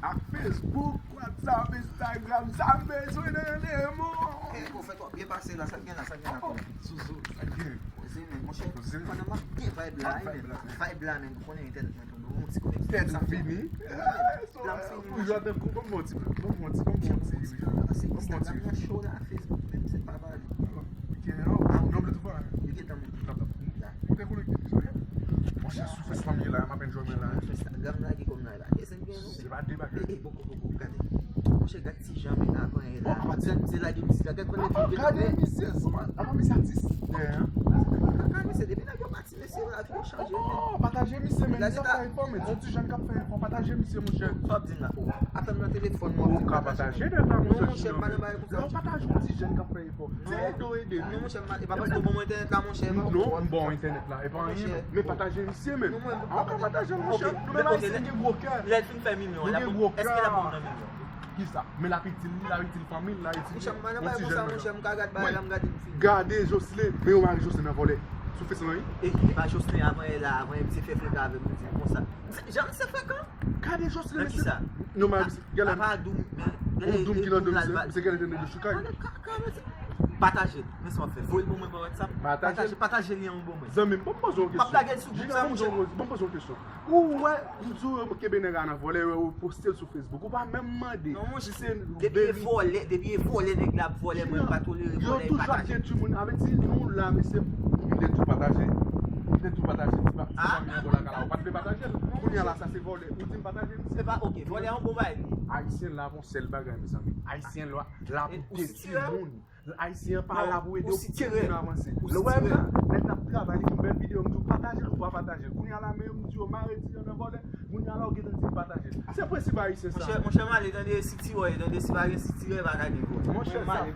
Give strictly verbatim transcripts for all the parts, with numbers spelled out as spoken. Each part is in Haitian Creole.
Ak Facebook, WhatsApp, Instagram, sa m bezwen nan yon demon. Hey, bon, fè twò byen pase la, sa k gen la, sa k gen la, kòman? Zozo, sa k gen? Poze men, monchè, Poze. Pandan m ap gen vibe la, Vibe men, la. Vibe la, men, ou konnen entènèt mwen tonbe, ou wè yon ti kote. Tèt ou fini. La m fini, Ou jwa tankou, ban m yon ti, ban m yon ti, ban m yon ti, ban m yon ti. Ase Instagram nan show la, Facebook menm, se pa bagay. Ok, non, non, men tou fò la. Li gen tan monte. Ou te konekte deja, wi. Monchè, sou fès fanmi la, m apèn jwenn mwen la. Instagram la, gen kòm nan la. E se gen nou. Se pa de bagay. E, e, poko, poko, gade. Monchè, gade ti jan men avan e la. Gade misye lage misye la, gade kòman li vin Gade vin. Misye, sou, a pa misye atis. Yeah. Gade misye, depi nèg yo pati, mesye la, ki yo chanje. Oh, pataje misye, men Gade misye ta- ap fè efò, men se yon ti jèn k ap fè efò. Pataje misye, monchè. Sa w ap di m la, oh, atann nan telefòn mwen. Ou ka pataje nèg la, Non, monchè. monchè, pa nan bagay konsa. Lè w pataje yon ti jèn k ap fè efò. Se ede w ede. Non, monchè, e pa paske w ban mwen entènèt la, monchè. Non, m ba w entènèt la. E pa anyen, non. Men pataje misye menm. Non, mwen, A, ou ka pataje l, monchè. Nou menm Ayisyen gen gwo kè. Lè l fin fè milyon, Nou gen gwo kè. Èske l ap ban w nan milyon? Kisa? Men l ap itil li, l ap itil fanmi l, l ap itil Monchè, m pa nan yon bagay ti konsa, jèn monchè, menm. m ka gad bagay la, m gade m fini. Gade Jocelyn, men yo mare Jocelyn nan vòlè. Sou fes lan, wi. E, e pa Jocelyn avan e la, avan e misye fè frekan avè m, li di m konsa. Jan misye frekan? Gade Jocelyn, Nan kisa? Non, mari, misye, gade. Apa Doum, men, Ou Doum ki nan Doum, misye, misye gade tande Doum sou kay. Gade, ka, ka, mesye. Pataje l, men sa w ap fè. Voye l ban mwen pa WhatsApp. Pataje l. Pataje, pataje lyen an ban mwen. Zanmi m, ban m poze yon M ap kesyon. lage l sou gwoup sa, Ban m monchè. poze yon, ban m poze yon kesyon. Ou wè, m di w, yo kenbe nèg la nan vòlè, yo poste l sou Facebook. Ou pa menm mande. Non, monchè, Si se depi e vòlè, depi e vòlè nèg la ap vòlè, mwen m pa tolere Yo vòlè e toujou ap pataje. detwi moun. Avè di nou la, mesye, m te tou pataje. M te tou pataje ti pa, ti Ah. Fanmi an bò lakay la. Ou pa t vle pataje l. Kounye a la, sa se vòlè. Ou di m pataje l. Se pa ok, vòlè an bon bagay. Ayisyen la pou sèl bagay, mezanmi. Ayisyen la, la pou E, ou detwi sitirè? Moun. Ayisyen pa la pou ede okenn moun avanse. Lè w wè m la, nèg la ap travay, li fè yon bèl videyo, m di w pataje l ou pa pataje l. Kounye a la, men yo m di yo mare ti jan nan vòlè, kounye a la, ou gentan di m pataje l. Se prensip ayisyen sa. Monchè, monchè, m ale tande sitirè, tande si pa gen sitirè, pa gade vòlè. Monchè, Mwen, m ale.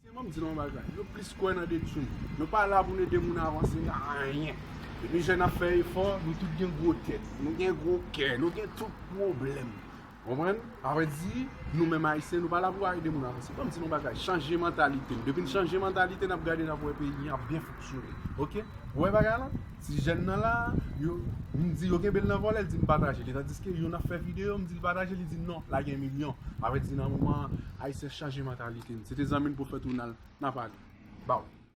Sèlman m di nou yon bagay, nou plis kwè nan detwi moun. Nou pa la pou n ede moun avanse nan anyen. Depi jèn ap fè efò, nou tout gen gwo tèt, nou gen gwo kè, nou gen tout pwoblèm. Konprann? Sa vle di, nou menm Ayisyen, nou pa la pou ede moun avanse. Ban m di nou yon bagay, chanje mantalite n. Depi n chanje mantalite n, ap gade n ap wè peyi an ap byen fonksyone. Oke? Ou wè bagay la? Ti jèn nan la, yo, m di yo kenbe l nan vòlè, l di m pataje li. Tandiske youn ap fè videyo, m di l pataje, li di non, la gen milyon. Sa vle di nan moman an, Ayisyen chanje mantalite n. Se te zanmi n pwofèt ou n al, n ap ale. Baw.